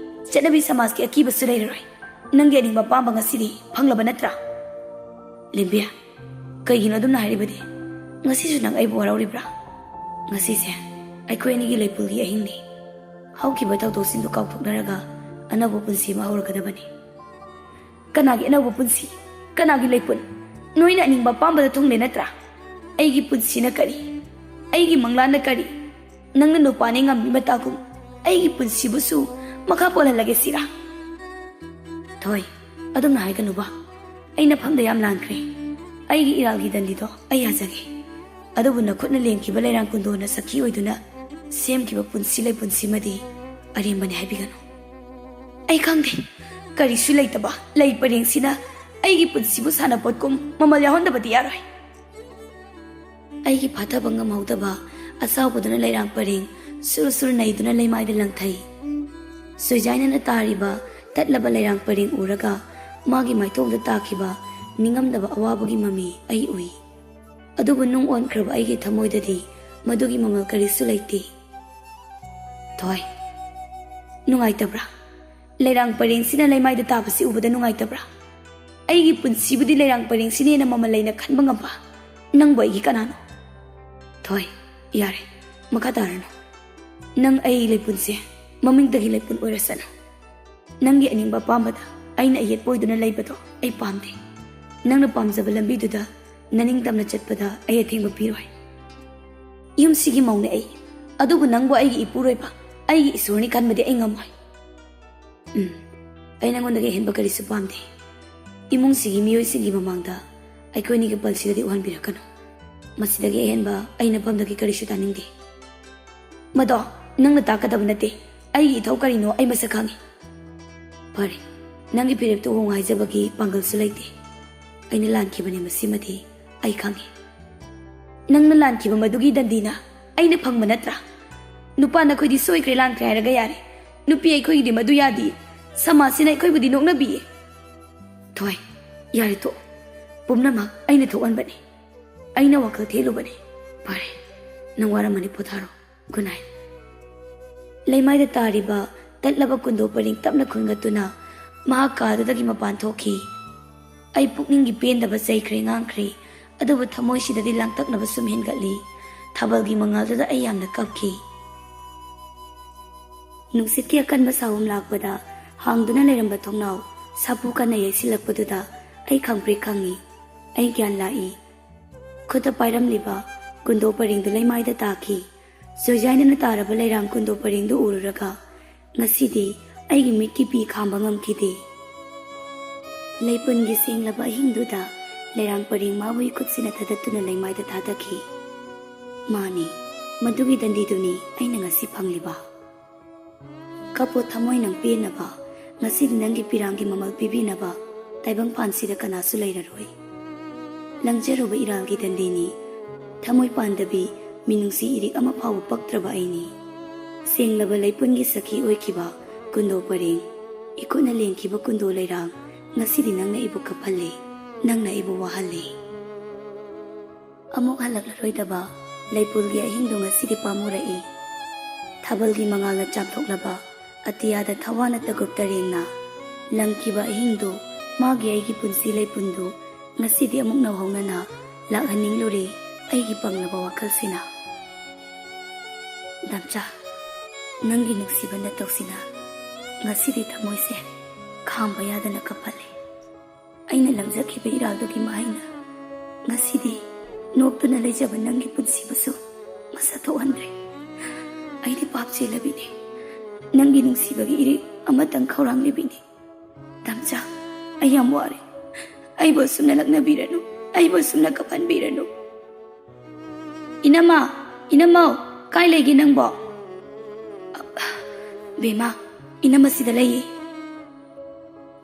ꯆꯠꯅꯕꯤ ꯁꯃꯥꯖꯀꯤ ꯑꯀꯤꯕꯁꯨ ꯂꯩꯔꯔꯣꯏ꯫ ꯅꯪꯒꯤ ꯑꯅꯤꯡꯕ ꯑꯄꯥꯝꯕ ꯉꯁꯤꯗꯤ ꯐꯪꯂꯕ ꯅꯠꯇ꯭ꯔꯥ? ꯂꯦꯝꯕꯤ, ꯀꯩꯒꯤꯅꯣ ꯑꯗꯨꯝꯅ ꯍꯥꯏꯔꯤꯕꯗꯤ? ꯉꯁꯤꯁꯨ ꯅꯪ ꯑꯩꯕꯨ ꯋꯥꯔꯧꯔꯤꯕ꯭ꯔꯥ? ꯉꯁꯤꯁꯦ ꯑꯩꯈꯣꯏ ꯑꯅꯤꯒꯤ ꯂꯩꯄꯨꯜꯒꯤ ꯑꯍꯤꯡꯅꯤ꯫ ꯍꯧꯈꯤꯕ ꯊꯧꯗꯣꯛꯁꯤꯡꯗꯨ ꯀꯥꯎꯊꯣꯛꯅꯔꯒ ꯑꯅꯧꯕ ꯄꯨꯟꯁꯤ ꯑꯃ ꯍꯧꯔꯛꯀꯗꯕꯅꯤ꯫" "ꯀꯅꯥꯒꯤ ꯑꯅꯧꯕ ꯄꯨꯟꯁꯤ? ꯀꯅꯥꯒꯤ ꯂꯩꯄꯨꯟ? ꯅꯣꯏꯅ ꯑꯅꯤꯡꯕ ꯑꯄꯥꯝꯕꯗ ꯊꯨꯡꯂꯦ ꯅꯠꯇ꯭ꯔꯥ? ꯑꯩꯒꯤ ꯄꯨꯟꯁꯤꯅ ꯀꯔꯤ? ꯑꯩꯒꯤ ꯃꯪꯂꯥꯟꯅ ꯀꯔꯤ? ꯅꯪꯅ ꯅꯨꯄꯥꯅꯦ ꯉꯝꯃꯤ ꯃꯇꯥꯒꯨꯝ ꯑꯩꯒꯤ ꯄꯨꯟꯁꯤꯕꯨꯁꯨ ꯃꯈꯥ ꯄꯣꯜꯍꯜꯂꯒꯦ ꯁꯤꯔꯥ?" "ꯊꯣꯏ, ꯑꯗꯨꯝꯅ ꯍꯥꯏꯒꯅꯨꯕ꯫ ꯑꯩ ꯅꯐꯝꯗ ꯌꯥꯝ ꯂꯥꯟꯈ꯭ꯔꯦ꯫ ꯑꯩꯒꯤ ꯏꯔꯥꯜꯒꯤ ꯗꯟꯗꯤꯗꯣ ꯑꯩ ꯌꯥꯖꯒꯦ꯫ ꯑꯗꯨꯕꯨ ꯅꯈꯨꯠꯅ ꯂꯦꯡꯈꯤꯕ ꯂꯩꯔꯥꯡ ꯀꯨꯟꯗꯣꯅ ꯁꯛꯈꯤ ꯑꯣꯏꯗꯨꯅ ꯁꯦꯝꯈꯤꯕ ꯄꯨꯟꯁꯤ ꯂꯩꯄꯨꯟꯁꯤꯃꯗꯤ ꯑꯔꯦꯝꯕꯅꯤ ꯍꯥꯏꯕꯤꯒꯅꯨ꯫" "ꯑꯩ ꯈꯪꯗꯦ, ꯀꯔꯤꯁꯨ ꯂꯩꯇꯕ ꯂꯩ ꯄꯔꯦꯡꯁꯤꯅ ꯑꯩꯒꯤ ꯄꯨꯟꯁꯤꯕꯨ ꯁꯥꯟꯅꯄꯣꯠꯀꯨꯝ ꯃꯃꯜ ꯌꯥꯎꯍꯟꯗꯕꯗꯤ ꯌꯥꯔꯣꯏ꯫" ꯑꯩꯒꯤ ꯐꯥꯊꯕ ꯉꯝꯍꯧꯗꯕ ꯑꯁꯥꯎꯕꯗꯨꯅ ꯂꯩꯔꯥꯡ ꯄꯔꯦꯡ ꯁꯨꯔ ꯁꯨꯔ ꯅꯩꯗꯨꯅ ꯂꯩꯃꯥꯏꯗ ꯂꯪꯊꯩ꯫ ꯁꯣꯏꯖꯥꯏꯅꯅ ꯇꯥꯔꯤꯕ ꯇꯠꯂꯕ ꯂꯩꯔꯥꯡ ꯄꯔꯦꯡ ꯎꯔꯒ ꯃꯥꯒꯤ ꯃꯥꯏꯊꯣꯡꯗ ꯇꯥꯈꯤꯕ ꯅꯤꯡꯉꯝꯗꯕ ꯑꯋꯥꯕꯒꯤ ꯃꯃꯤ ꯑꯩ ꯎꯏ꯫ ꯑꯗꯨꯕꯨ ꯅꯨꯡ ꯑꯣꯟꯈ꯭ꯔꯕ ꯑꯩꯒꯤ ꯊꯃꯣꯏꯗꯗꯤ ꯃꯗꯨꯒꯤ ꯃꯃꯜ ꯀꯔꯤꯁꯨ ꯂꯩꯇꯦ꯫ ꯊꯣꯏ, ꯅꯨꯡꯉꯥꯏꯇꯕ꯭ꯔꯥ? ꯂꯩꯔꯥꯡ ꯄꯔꯦꯡꯁꯤꯅ ꯂꯩꯃꯥꯏꯗ ꯇꯥꯕꯁꯤ ꯎꯕꯗ ꯅꯨꯡꯉꯥꯏꯇꯕ꯭ꯔꯥ? ꯑꯩꯒꯤ ꯄꯨꯟꯁꯤꯕꯨꯗꯤ ꯂꯩꯔꯥꯡ ꯄꯔꯦꯡꯁꯤꯅ ꯍꯦꯟꯅ ꯃꯃꯜ ꯂꯩꯅ ꯈꯟꯕ ꯉꯝꯕ ꯅꯪꯕꯨ ꯑꯩꯒꯤ ꯀꯅꯥꯅꯣ? ꯊꯣꯏ, ꯌꯥꯔꯦ, ꯃꯈꯥ ꯇꯥꯔꯅꯨ꯫ ꯅꯪ ꯑꯩ ꯂꯩꯄꯨꯟꯁꯦ ꯃꯃꯤꯡꯗꯒꯤ ꯂꯩꯄꯨꯟ ꯑꯣꯏꯔꯁꯅꯨ꯫ ꯅꯪꯒꯤ ꯑꯅꯤꯡꯕ ꯑꯄꯥꯝꯕꯗ ꯑꯩꯅ ꯑꯌꯦꯠꯄ ꯑꯣꯏꯗꯨꯅ ꯂꯩꯕꯗꯣ ꯑꯩ ꯄꯥꯝꯗꯦ꯫ ꯅꯪꯅ ꯄꯥꯝꯖꯕ ꯂꯝꯕꯤꯗꯨꯗ ꯅꯅꯤꯡꯇꯝꯅ ꯆꯠꯄꯗ ꯑꯩ ꯑꯊꯤꯡꯕ ꯄꯤꯔꯣꯏ꯫ ꯌꯨꯝꯁꯤꯒꯤ ꯃꯧꯅꯦ ꯑꯩ, ꯑꯗꯨꯕꯨ ꯅꯪꯕꯨ ꯑꯩꯒꯤ ꯏꯄꯨꯔꯣꯏꯕ, ꯑꯩꯒꯤ ꯏꯁꯣꯔꯅꯤ ꯈꯟꯕꯗꯤ ꯑꯩ ꯉꯝꯃꯣꯏ꯫ ꯎꯝ, ꯑꯩ ꯅꯪꯉꯣꯟꯗꯒꯤ ꯑꯍꯦꯟꯕ ꯀꯔꯤꯁꯨ ꯄꯥꯝꯗꯦ꯫ ꯏꯃꯨꯡꯁꯤꯒꯤ ꯃꯤꯑꯣꯏꯁꯤꯡꯒꯤ ꯃꯃꯥꯡꯗ ꯑꯩꯈꯣꯏꯅꯤꯒꯤ ꯄꯜꯁꯤꯗꯗꯤ ꯎꯍꯟꯕꯤꯔꯛꯀꯅꯨ꯫ ꯃꯁꯤꯗꯒꯤ ꯑꯍꯦꯟꯕ ꯑꯩ ꯅꯐꯝꯗꯒꯤ ꯀꯔꯤꯁꯨ ꯇꯥꯅꯤꯡꯗꯦ꯫ ꯃꯗꯣ ꯅꯪꯅ ꯇꯥꯛꯀꯗꯕ ꯅꯠꯇꯦ꯫ ꯑꯩꯒꯤ ꯏꯊꯧ ꯀꯔꯤꯅꯣ ꯑꯩ ꯃꯁꯛ ꯈꯪꯉꯤ꯫ ꯐꯔꯦ, ꯅꯪꯒꯤ ꯐꯤꯔꯦꯞꯇꯨ ꯍꯣꯡꯉꯨ ꯍꯥꯏꯖꯕꯒꯤ ꯄꯥꯡꯒꯜꯁꯨ ꯂꯩꯇꯦ꯫ ꯑꯩꯅ ꯂꯥꯟꯈꯤꯕꯅꯦ, ꯃꯁꯤꯃꯗꯤ ꯑꯩ ꯈꯪꯉꯤ꯫ ꯅꯪꯅ ꯂꯥꯟꯈꯤꯕ ꯃꯗꯨꯒꯤ ꯗꯟꯗꯤꯅ ꯑꯩꯅ ꯐꯪꯕ ꯅꯠꯇ꯭ꯔꯥ? ꯅꯨꯄꯥ ꯅꯈꯣꯏꯗꯤ ꯁꯣꯏꯈ꯭ꯔꯦ ꯂꯥꯟꯈ꯭ꯔꯦ ꯍꯥꯏꯔꯒ ꯌꯥꯔꯦ꯫ ꯅꯨꯄꯤ ꯑꯩꯈꯣꯏꯒꯤꯗꯤ ꯃꯗꯨ ꯌꯥꯗꯤꯌꯦ꯫ ꯁꯃꯥꯖꯁꯤꯅ ꯑꯩꯈꯣꯏꯕꯨꯗꯤ ꯅꯣꯛꯅꯕꯤꯌꯦ꯫ ꯊꯣꯏ, ꯌꯥꯔꯦ ꯇꯣꯛꯑꯣ꯫ ꯄꯨꯝꯅꯃꯛ ꯑꯩꯅ ꯊꯣꯛꯍꯟꯕꯅꯤ꯫ ꯑꯩꯅ ꯋꯥꯈꯜ ꯊꯦꯠꯂꯨꯕꯅꯤ꯫ ꯐꯔꯦ, ꯅꯪ ꯋꯥꯔꯝꯃꯅꯤ, ꯄꯣꯊꯥꯔꯣ꯫ Good night. ꯂꯩꯃꯥꯏꯗ ꯇꯥꯔꯤꯕ ꯇꯠꯂꯕ ꯀꯨꯟꯗꯣ ꯄꯔꯤꯡ ꯇꯞꯅ ꯈꯨꯟꯒꯠꯇꯨꯅ ꯃꯍꯥꯛ ꯀꯥꯗꯨꯗꯒꯤ ꯃꯄꯥꯟ ꯊꯣꯛꯈꯤ꯫ ꯑꯩ ꯄꯨꯛꯅꯤꯡꯒꯤ ꯄꯦꯟꯗꯕ ꯆꯩꯈ꯭ꯔꯦ ꯉꯥꯡꯈ꯭ꯔꯦ, ꯑꯗꯨꯕꯨ ꯊꯃꯣꯏꯁꯤꯗꯗꯤ ꯂꯥꯡꯇꯛꯅꯕ ꯁꯨꯝ ꯍꯦꯟꯒꯠꯂꯤ꯫ ꯊꯥꯕꯜꯒꯤ ꯃꯉꯥꯜꯗꯨꯗ ꯑꯩ ꯌꯥꯝꯅ ꯀꯞꯈꯤ꯫ ꯅꯨꯡꯁꯤꯠꯀꯤ ꯑꯀꯟꯕ ꯁꯥꯍꯨꯝ ꯂꯥꯛꯄꯗ ꯍꯥꯡꯗꯨꯅ ꯂꯩꯔꯝꯕ ꯊꯣꯡꯅꯥꯎ ꯁꯥꯐꯨ ꯀꯟꯅ ꯌꯩꯁꯤꯜꯂꯛꯄꯗꯨꯗ ꯑꯩ ꯈꯪꯄ꯭ꯔꯦꯛ ꯈꯪꯉꯤ꯫ ꯑꯩ ꯒ꯭ꯌꯥꯟ ꯂꯥꯛꯏ꯫ ꯈꯨꯠꯇ ꯄꯥꯏꯔꯝꯂꯤꯕ ꯀꯨꯟꯗꯣ ꯄꯔꯤꯡꯗꯨ ꯂꯩꯃꯥꯏꯗ ꯇꯥꯈꯤ꯫ ꯁꯣꯏꯖꯥꯏꯅꯅ ꯇꯥꯔꯕ ꯂꯩꯔꯥꯡ ꯀꯨꯟꯗꯣ ꯄꯔꯤꯡꯗꯨ ꯎꯔꯨꯔꯒ ꯉꯁꯤꯗꯤ ꯑꯩꯒꯤ ꯃꯤꯠꯀꯤ ꯄꯤ ꯈꯥꯝꯕ ꯉꯝꯈꯤꯗꯦ꯫ ꯂꯩꯄꯨꯟꯒꯤ ꯁꯦꯡꯂꯕ ꯑꯍꯤꯡꯗꯨꯗ ꯂꯩꯔꯥꯡ ꯄꯔꯤꯡ ꯃꯥꯕꯨ ꯏꯈꯨꯠꯁꯤꯅ ꯊꯥꯗꯠꯇꯨꯅ ꯂꯩꯃꯥꯏꯗ ꯊꯥꯗꯈꯤ꯫ ꯃꯥꯅꯤ, ꯃꯗꯨꯒꯤ ꯗꯟꯗꯤꯗꯨꯅꯤ ꯑꯩꯅ ꯉꯁꯤ ꯐꯪꯂꯤꯕ꯫ ꯀꯞꯄꯣ ꯊꯃꯣꯏ ꯅꯪ ꯄꯦꯟꯅꯕ, ꯉꯁꯤꯗꯤ ꯅꯪꯒꯤ ꯄꯤꯔꯥꯡꯒꯤ ꯃꯃꯜ ꯄꯤꯕꯤꯅꯕ ꯇꯥꯏꯕꯪ ꯄꯥꯟꯁꯤꯗ ꯀꯅꯥꯁꯨ ꯂꯩꯔꯔꯣꯏ꯫ ꯂꯪꯖꯔꯨꯕ ꯏꯔꯥꯜꯒꯤ ꯗꯟꯗꯤꯅꯤ, ꯊꯃꯣꯏ ꯄꯥꯟꯗꯕꯤ ꯃꯤꯅꯨꯡꯁꯤ ꯏꯔꯤꯛ ꯑꯃ ꯐꯥꯎꯕ ꯄꯛꯇ꯭ꯔꯕ ꯑꯩꯅꯤ꯫ ꯁꯦꯡꯂꯕ ꯂꯩꯄꯨꯟꯒꯤ ꯁꯈꯤ ꯑꯣꯏꯈꯤꯕ ꯀꯨꯟꯗꯣ ꯄꯔꯦꯡ, ꯏꯈꯨꯠꯅ ꯂꯦꯡꯈꯤꯕ ꯀꯨꯟꯗꯣ ꯂꯩꯔꯥꯡ, ꯉꯁꯤꯗꯤ ꯅꯪꯅ ꯑꯩꯕꯨ ꯀꯞꯍꯜꯂꯦ, ꯅꯪꯅ ꯑꯩꯕꯨ ꯋꯥꯍꯜꯂꯦ꯫ ꯑꯃꯨꯛ ꯍꯜꯂꯛꯂꯔꯣꯏꯗꯕ ꯂꯩꯄꯨꯜꯒꯤ ꯑꯍꯤꯡꯗꯨ ꯉꯁꯤꯗꯤ ꯄꯥꯝꯃꯨꯔꯛꯏ꯫ ꯊꯥꯕꯜꯒꯤ ꯃꯉꯥꯜꯅ ꯆꯥꯝꯊꯣꯛꯂꯕ ꯑꯇꯤꯌꯥꯗ ꯊꯋꯥꯅ ꯇꯒꯨꯞ ꯇꯔꯦꯡꯅ ꯂꯪꯈꯤꯕ ꯑꯍꯤꯡꯗꯨ, ꯃꯥꯒꯤ ꯑꯩꯒꯤ ꯄꯨꯟꯁꯤ ꯂꯩꯄꯨꯟꯗꯨ ꯉꯁꯤꯗꯤ ꯑꯃꯨꯛ ꯅꯧꯍꯧꯅꯅ ꯂꯥꯛꯍꯟꯅꯤꯡꯂꯨꯔꯦ ꯑꯩꯒꯤ ꯄꯪꯂꯕ ꯋꯥꯈꯜꯁꯤꯅ꯫ ꯗꯥꯝꯆꯥ, ꯅꯪꯒꯤ ꯅꯨꯡꯁꯤꯕ ꯅꯇꯧꯁꯤꯅ ꯉꯁꯤꯗꯤ ꯊꯃꯣꯏꯁꯦ ꯈꯥꯝꯕ ꯌꯥꯗꯅ ꯀꯞꯍꯜꯂꯦ꯫ ꯑꯩꯅ ꯂꯪꯖꯈꯤꯕ ꯏꯔꯥꯜꯗꯨꯒꯤ ꯃꯍꯩꯅ ꯉꯁꯤꯗꯤ ꯅꯣꯛꯇꯨꯅ ꯂꯩꯖꯕ ꯅꯪꯒꯤ ꯄꯨꯟꯁꯤꯕꯨꯁꯨ ꯃꯁꯛ ꯊꯣꯛꯍꯟꯗ꯭ꯔꯦ꯫ ꯑꯩꯗꯤ ꯄꯥꯞ ꯆꯦꯜꯂꯕꯤꯅꯦ, ꯅꯪꯒꯤ ꯅꯨꯡꯁꯤꯕꯒꯤ ꯏꯔꯤꯛ ꯑꯃꯇꯪ ꯈꯧꯔꯥꯡꯂꯤꯕꯤꯅꯤ꯫ ꯗꯥꯝꯆꯥ, ꯑꯩ ꯌꯥꯝ ꯋꯥꯔꯦ꯫ ꯑꯩꯕꯨ ꯑꯁꯨꯝꯅ ꯂꯛꯅꯕꯤꯔꯅꯨ, ꯑꯩꯕꯨ ꯑꯁꯨꯝꯅ ꯀꯞꯍꯟꯕꯤꯔꯅꯨ꯫ ꯏꯅꯝꯃ, ꯏꯅꯝꯃꯧ, ꯀꯥꯏ ꯂꯩꯒꯦ ꯅꯪꯕꯣ? ꯕꯦꯝꯃ, ꯏꯅꯝꯃ ꯁꯤꯗ ꯂꯩꯌꯦ꯫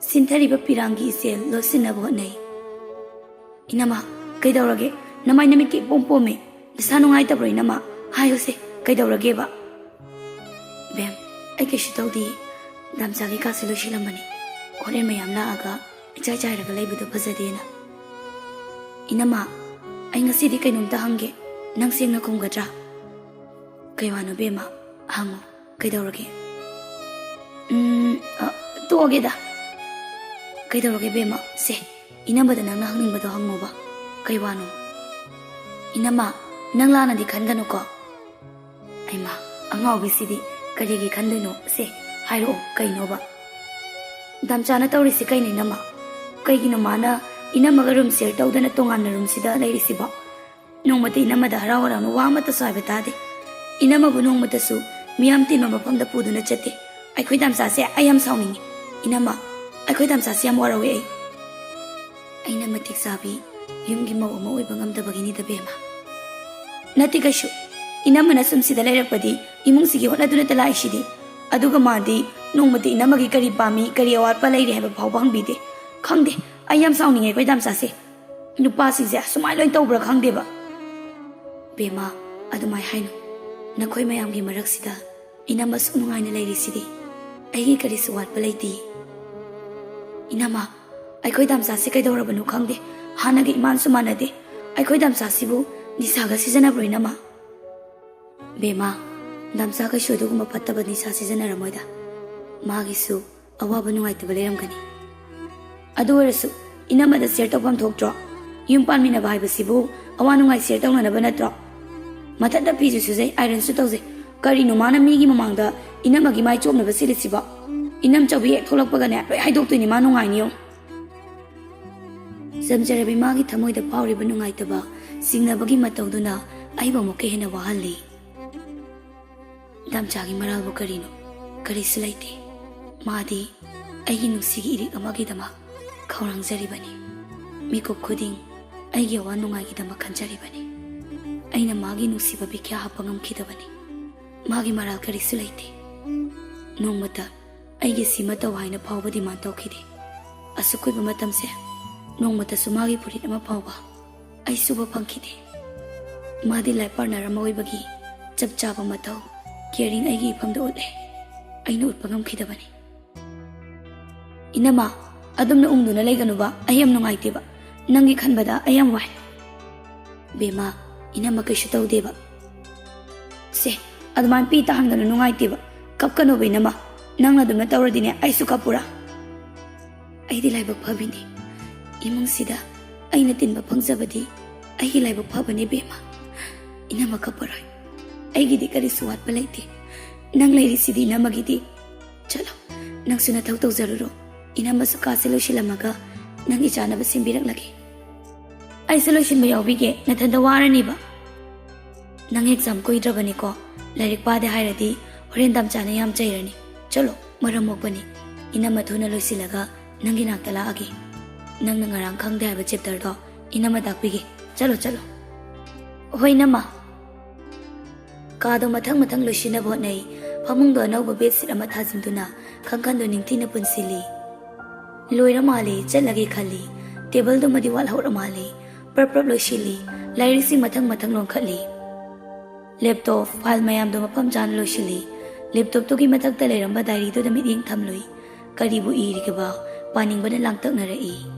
ꯁꯤꯟꯊꯔꯤꯕ ꯄꯤꯔꯥꯡꯒꯤ ꯏꯆꯦꯜ ꯂꯣꯠꯁꯤꯟꯅꯕ ꯍꯣꯠꯅꯩ꯫ ꯏꯅꯝꯃ, ꯀꯩꯗꯧꯔꯒꯦ? ꯅꯃꯥꯏ ꯅꯃꯤꯠꯀ ꯏꯄꯣꯝ ꯄꯣꯝꯃꯦ꯫ ꯅꯁꯥ ꯅꯨꯡꯉꯥꯏꯇꯕ꯭ꯔꯣ ꯏꯅꯝꯃ? ꯍꯥꯏꯌꯨꯁꯦ, ꯀꯩꯗꯧꯔꯒꯦꯕ? ꯕꯦꯝ, ꯑꯩ ꯀꯩꯁꯨ ꯇꯧꯗꯤꯌꯦ꯫ ꯗꯥꯝꯆꯥꯒꯤ ꯀꯥꯁꯦ ꯂꯣꯏꯁꯤꯜꯂꯝꯕꯅꯤ꯫ ꯍꯣꯔꯦꯟ ꯃꯌꯥꯝ ꯂꯥꯛꯑꯒ ꯏꯆꯥꯏ ꯆꯥꯏꯔꯒ ꯂꯩꯕꯗꯣ ꯐꯖꯗꯦꯅ꯫ ꯏꯅꯝꯃ, ꯑꯩ ꯉꯁꯤꯗꯤ ꯀꯩꯅꯣꯝꯇ ꯍꯪꯒꯦ, ꯅꯪ ꯁꯦꯡꯅ ꯈꯨꯝꯒꯗ꯭ꯔꯥ? ꯀꯩ ꯋꯥꯅꯣ ꯕꯦꯝꯃ? ꯍꯪꯉꯣ, ꯀꯩꯗꯧꯔꯒꯦ? ꯎꯝ, ꯑ, ꯇꯣꯛꯑꯒꯦꯗ꯫ ꯀꯩꯗꯧꯔꯒꯦ ꯕꯦꯝꯃ? ꯁꯦ, ꯏꯅꯝꯃꯗ ꯅꯪꯅ ꯍꯪꯅꯤꯡꯕꯗꯣ ꯍꯪꯉꯣꯕ꯫ ꯀꯩ ꯋꯥꯅꯣ? ꯏꯅꯝꯃ, ꯅꯪ ꯂꯥꯟꯅꯗꯤ ꯈꯟꯒꯅꯨꯀꯣ꯫ ꯑꯩꯃ, ꯑꯉꯥꯎꯕꯤꯁꯤꯗꯤ ꯀꯔꯤꯒꯤ ꯈꯟꯗꯣꯏꯅꯣ? ꯁꯦ, ꯍꯥꯏꯔꯛꯑꯣ, ꯀꯩꯅꯣꯕ? ꯗꯥꯝꯆꯥꯅ ꯇꯧꯔꯤꯁꯤ ꯀꯩꯅꯣ ꯏꯅꯝꯃ? ꯀꯩꯒꯤꯅꯣ ꯃꯥꯅ ꯏꯅꯝꯃꯒ ꯔꯨꯝ ꯁꯤꯌꯔ ꯇꯧꯗꯅ ꯇꯣꯉꯥꯟꯅ ꯔꯨꯝꯁꯤꯗ ꯂꯩꯔꯤꯁꯤꯕꯣ? ꯅꯣꯡꯃꯇ ꯏꯅꯝꯃꯗ ꯍꯔꯥꯎ ꯍꯔꯥꯎꯅ ꯋꯥ ꯑꯃꯠꯇꯁꯨ ꯍꯥꯏꯕ ꯇꯥꯗꯦ꯫ ꯏꯅꯝꯃꯕꯨ ꯅꯣꯡꯃꯇꯁꯨ ꯃꯤꯌꯥꯝ ꯇꯤꯟꯕ ꯃꯐꯝꯗ ꯄꯨꯗꯨꯅ ꯆꯠꯇꯦ꯫ ꯑꯩꯈꯣꯏ ꯗꯥꯝꯆꯥꯁꯦ ꯑꯩ ꯌꯥꯝ ꯁꯥꯎꯅꯤꯡꯉꯤ꯫ ꯏꯅꯝꯃ, ꯑꯩꯈꯣꯏ ꯗꯥꯝꯆꯥꯁꯦ ꯌꯥꯝ ꯋꯥꯔꯧꯋꯦ ꯑꯩ꯫ ꯑꯩꯅ ꯃꯇꯤꯛ ꯆꯥꯕꯤ ꯌꯨꯝꯒꯤ ꯃꯧ ꯑꯃ ꯑꯣꯏꯕ ꯉꯝꯗꯕꯒꯤꯅꯤꯗ ꯕꯦꯝꯃ꯫ ꯅꯠꯇꯦ ꯀꯩꯁꯨ꯫ ꯏꯅꯝꯃꯅ ꯁꯨꯝ ꯁꯤꯗ ꯂꯩꯔꯛꯄꯗꯤ ꯏꯃꯨꯡꯁꯤꯒꯤ ꯍꯣꯠꯅꯗꯨꯅꯇ ꯂꯥꯛꯏꯁꯤꯗꯤ꯫ ꯑꯗꯨꯒ ꯃꯥꯗꯤ ꯅꯣꯡꯃꯇ ꯏꯅꯝꯃꯒꯤ ꯀꯔꯤ ꯄꯥꯝꯃꯤ, ꯀꯔꯤ ꯑꯋꯥꯠꯄ ꯂꯩꯔꯤ ꯍꯥꯏꯕ ꯐꯥꯎꯕ ꯍꯪꯕꯤꯗꯦ꯫ ꯈꯪꯗꯦ, ꯑꯩ ꯌꯥꯝ ꯁꯥꯎꯅꯤꯡꯉꯦ ꯑꯩꯈꯣꯏ ꯗꯥꯝꯆꯥꯁꯦ꯫ ꯅꯨꯄꯥꯁꯤꯡꯁꯦ ꯑꯁꯨꯃꯥꯏꯅ ꯂꯣꯏ ꯇꯧꯕ꯭ꯔꯥ ꯈꯪꯗꯦꯕ꯫ ꯕꯦꯝꯃ, ꯑꯗꯨꯃꯥꯏ ꯍꯥꯏꯅꯨ꯫ ꯅꯈꯣꯏ ꯃꯌꯥꯝꯒꯤ ꯃꯔꯛꯁꯤꯗ ꯏꯅꯝꯃ ꯑꯁꯨꯛ ꯅꯨꯡꯉꯥꯏꯅ ꯂꯩꯔꯤꯁꯤꯗꯤ꯫ ꯑꯩꯒꯤ ꯀꯔꯤꯁꯨ ꯋꯥꯠꯄ ꯂꯩꯇꯦ꯫ ꯏꯅꯝꯃ, ꯑꯩꯈꯣꯏ ꯗꯥꯝꯆꯥꯁꯤ ꯀꯩꯗꯧꯔꯕꯅꯣ ꯈꯪꯗꯦ꯫ ꯍꯥꯟꯅꯒ ꯏꯃꯥꯟꯁꯨ ꯃꯥꯟꯅꯗꯦ꯫ ꯑꯩꯈꯣꯏ ꯗꯥꯝꯆꯥꯁꯤꯕꯨ ꯅꯤꯁꯥꯒ ꯁꯤꯖꯤꯟꯅꯕ꯭ꯔꯣ ꯏꯅꯝꯃ? ꯕꯦꯝꯃ, ꯗꯥꯝꯆꯥ ꯀꯩꯁꯨ ꯑꯗꯨꯒꯨꯝꯕ ꯐꯠꯇꯕ ꯅꯤꯁꯥ ꯁꯤꯖꯤꯟꯅꯔꯝꯃꯣꯏꯗ꯫ ꯃꯥꯒꯤꯁꯨ ꯑꯋꯥꯕ ꯅꯨꯡꯉꯥꯏꯇꯕ ꯂꯩꯔꯝꯒꯅꯤ꯫ ꯑꯗꯨ ꯑꯣꯏꯔꯁꯨ ꯏꯅꯝꯃꯗ share ꯇꯧꯐꯝ ꯊꯣꯛꯇ꯭ꯔꯣ? ꯌꯨꯝ ꯄꯥꯟꯃꯤꯟꯅꯕ ꯍꯥꯏꯕꯁꯤꯕꯨ ꯑꯋꯥ ꯅꯨꯡꯉꯥꯏ share ꯇꯧꯅꯅꯕ ꯅꯠꯇ꯭ꯔꯣ? ꯃꯊꯟꯇ ꯐꯤꯁꯨ ꯁꯨꯖꯩ, ironꯁꯨ ꯇꯧꯖꯩ꯫ ꯀꯔꯤꯅꯣ ꯃꯥꯅ ꯃꯤꯒꯤ ꯃꯃꯥꯡꯗ ꯏꯅꯝꯃꯒꯤ ꯃꯥꯏ ꯆꯣꯞꯅꯕ ꯁꯤꯜꯂꯤꯁꯤꯕꯣ? ꯏꯅꯝꯆꯧꯕꯤ ꯍꯦꯛ ꯊꯣꯛꯂꯛꯄꯒꯅꯦ ꯂꯣꯏ ꯍꯥꯏꯗꯣꯛꯇꯣꯏꯅꯤ ꯃꯥ ꯅꯨꯡꯉꯥꯏꯅꯤ ꯌꯦꯡꯉꯨ꯫ ꯆꯝꯖꯔꯕꯤ ꯃꯥꯒꯤ ꯊꯃꯣꯏꯗ ꯐꯥꯎꯔꯤꯕ ꯅꯨꯡꯉꯥꯏꯇꯕ, ꯆꯤꯡꯅꯕꯒꯤ ꯃꯇꯧꯗꯨꯅ ꯑꯩꯕꯨ ꯑꯃꯨꯛꯀ ꯍꯦꯟꯅ ꯋꯥꯍꯜꯂꯤ꯫ ꯗꯥꯝꯆꯥꯒꯤ ꯃꯔꯥꯜꯕꯨ ꯀꯔꯤꯅꯣ? ꯀꯔꯤꯁꯨ ꯂꯩꯇꯦ꯫ ꯃꯥꯗꯤ ꯑꯩꯒꯤ ꯅꯨꯡꯁꯤꯒꯤ ꯏꯔꯤꯛ ꯑꯃꯒꯤꯗꯃꯛ ꯈꯧꯔꯥꯡꯖꯔꯤꯕꯅꯤ꯫ ꯃꯤꯀꯨꯞ ꯈꯨꯗꯤꯡ ꯑꯩꯒꯤ ꯑꯋꯥ ꯅꯨꯡꯉꯥꯏꯒꯤꯗꯃꯛ ꯈꯟꯖꯔꯤꯕꯅꯤ꯫ ꯑꯩꯅ ꯃꯥꯒꯤ ꯅꯨꯡꯁꯤꯕ ꯕꯤꯈ꯭ꯌꯥ ꯍꯥꯞꯄ ꯉꯝꯈꯤꯗꯕꯅꯤ꯫ ꯃꯥꯒꯤ ꯃꯔꯥꯜ ꯀꯔꯤꯁꯨ ꯂꯩꯇꯦ꯫ ꯅꯣꯡꯃꯇ ꯑꯩꯒꯤ ꯁꯤꯃ ꯇꯧ ꯍꯥꯏꯅ ꯐꯥꯎꯕ demand ꯇꯧꯈꯤꯗꯦ꯫ ꯑꯁꯨꯛ ꯀꯨꯏꯕ ꯃꯇꯝꯁꯦ ꯅꯣꯡꯃꯇꯁꯨ ꯃꯥꯒꯤ ꯐꯨꯔꯤꯠ ꯑꯃ ꯐꯥꯎꯕ ꯑꯩ ꯁꯨꯕ ꯐꯪꯈꯤꯗꯦ꯫ ꯃꯥꯗꯤ life partner ꯑꯃ ꯑꯣꯏꯕꯒꯤ ꯆꯞ ꯆꯥꯕ ꯃꯊꯧ, caring ꯑꯩꯒꯤ ꯏꯐꯝꯗ ꯎꯠꯂꯦ꯫ ꯑꯩꯅ ꯎꯠꯄ ꯉꯝꯈꯤꯗꯕꯅꯤ꯫ ꯏꯅꯝꯃ, ꯑꯗꯨꯝꯅ ꯎꯪꯗꯨꯅ ꯂꯩꯒꯅꯨꯕ, ꯑꯩ ꯌꯥꯝ ꯅꯨꯡꯉꯥꯏꯇꯦꯕ꯫ ꯅꯪꯒꯤ ꯈꯟꯕꯗ ꯑꯩ ꯌꯥꯝ ꯋꯥꯏ꯫ ꯕꯦꯝꯃ, ꯏꯅꯝꯃ ꯀꯩꯁꯨ ꯇꯧꯗꯦꯕ꯫ ꯁꯦ, ꯑꯗꯨꯃꯥꯏꯅ ꯄꯤ ꯇꯥꯍꯟꯒꯅꯨ, ꯅꯨꯡꯉꯥꯏꯇꯦꯕ꯫ ꯀꯞꯀꯅꯣꯕ ꯏꯅꯝꯃ, ꯅꯪꯅ ꯑꯗꯨꯃꯥꯏꯅ ꯇꯧꯔꯗꯤꯅꯦ ꯑꯩꯁꯨ ꯀꯞꯄꯨꯔꯥ? ꯑꯩꯗꯤ ꯂꯥꯏꯕꯛ ꯐꯕꯤꯅꯤ꯫ ꯏꯃꯨꯡꯁꯤꯗ ꯑꯩꯅ ꯇꯤꯟꯕ ꯐꯪꯖꯕꯗꯤ ꯑꯩꯒꯤ ꯂꯥꯏꯕꯛ ꯐꯕꯅꯤ ꯕꯦꯝꯃ꯫ ꯏꯅꯝꯃ ꯀꯞꯄꯔꯣꯏ꯫ ꯑꯩꯒꯤꯗꯤ ꯀꯔꯤꯁꯨ ꯋꯥꯠꯄ ꯂꯩꯇꯦ꯫ ꯅꯪ ꯂꯩꯔꯤꯁꯤꯗꯤ ꯏꯅꯝꯃꯒꯤꯗꯤ꯫ ꯆꯠꯂꯣ, ꯅꯪꯁꯨ ꯅꯊꯧ ꯇꯧꯖꯔꯨꯔꯣ꯫ ꯏꯅꯝꯃꯁꯨ ꯀꯥꯁꯦ ꯂꯣꯏꯁꯤꯜꯂꯝꯃꯒ ꯅꯪꯒꯤ ꯆꯥꯅꯕ ꯁꯦꯝꯕꯤꯔꯛꯂꯒꯦ꯫ ꯑꯩꯁꯨ ꯂꯣꯏꯁꯤꯟꯕ ꯌꯥꯎꯕꯤꯒꯦ, ꯅꯊꯟꯗ ꯋꯥꯔꯅꯤꯕ꯫ ꯅꯪ exam ꯀꯨꯏꯗ꯭ꯔꯕꯅꯤꯀꯣ, ꯂꯥꯏꯔꯤꯛ ꯄꯥꯗꯦ ꯍꯥꯏꯔꯗꯤ ꯍꯣꯔꯦꯟ ꯗꯥꯝꯆꯥꯅ ꯌꯥꯝ ꯆꯩꯔꯅꯤ꯫ ꯆꯠꯂꯣ, ꯃꯔꯝ ꯃꯣꯛꯄꯅꯤ꯫ ꯏꯅꯝꯃ ꯊꯨꯅ ꯂꯣꯏꯁꯤꯜꯂꯒ ꯅꯪꯒꯤ ꯅꯥꯛꯇ ꯂꯥꯛꯑꯒꯦ꯫ ꯅꯪꯅ ꯉꯔꯥꯡ ꯈꯪꯗꯦ ꯍꯥꯏꯕ chapterꯗꯣ ꯏꯅꯝꯃ ꯇꯥꯛꯄꯤꯒꯦ꯫ ꯆꯠꯂꯣ, ꯆꯠꯂꯣ꯫ ꯍꯣꯏ, ꯏꯅꯝꯃ꯫ ꯀꯥꯗꯣ ꯃꯊꯪ ꯃꯊꯪ ꯂꯣꯏꯁꯤꯟꯅꯕ ꯍꯣꯠꯅꯩ꯫ ꯐꯃꯨꯡꯗꯣ ꯑꯅꯧꯕ bedsheet ꯑꯃ ꯊꯥꯖꯤꯟꯗꯨꯅ ꯀꯥꯡꯈꯟꯗꯣ ꯅꯤꯡꯊꯤꯅ ꯄꯨꯟꯁꯤꯜꯂꯤ꯫ ꯂꯣꯏꯔ ꯃꯥꯜꯂꯦ, ꯆꯠꯂꯒꯦ ꯈꯜꯂꯤ꯫ Tableꯗꯨꯃꯗꯤ ꯋꯥꯠꯍꯧꯔ ꯃꯥꯜꯂꯦ꯫ ꯄ꯭ꯔꯞ ꯄ꯭ꯔꯞ ꯂꯣꯏꯁꯤꯜꯂꯤ꯫ ꯂꯥꯏꯔꯤꯛꯁꯤꯡ ꯃꯊꯪ ꯃꯊꯪ ꯂꯣꯟꯈꯠꯂꯤ꯫ ꯂꯦꯞꯇꯣꯞ ꯐꯥꯏꯜ ꯃꯌꯥꯝꯗꯣ ꯃꯐꯝ ꯆꯥꯅ ꯂꯣꯏꯁꯤꯜꯂꯤ꯫ ꯂꯦꯞꯇꯣꯞꯇꯨꯒꯤ ꯃꯊꯛꯇ ꯂꯩꯔꯝꯕ ꯗꯥꯏꯔꯤꯗꯨꯗ ꯃꯤꯠꯌꯦꯡ ꯊꯝꯂꯨꯏ꯫ ꯀꯔꯤꯕꯨ ꯏꯔꯤꯒꯦꯕ? ꯄꯥꯅꯤꯡꯕꯅ ꯂꯥꯡꯇꯛꯅꯔꯛꯏ꯫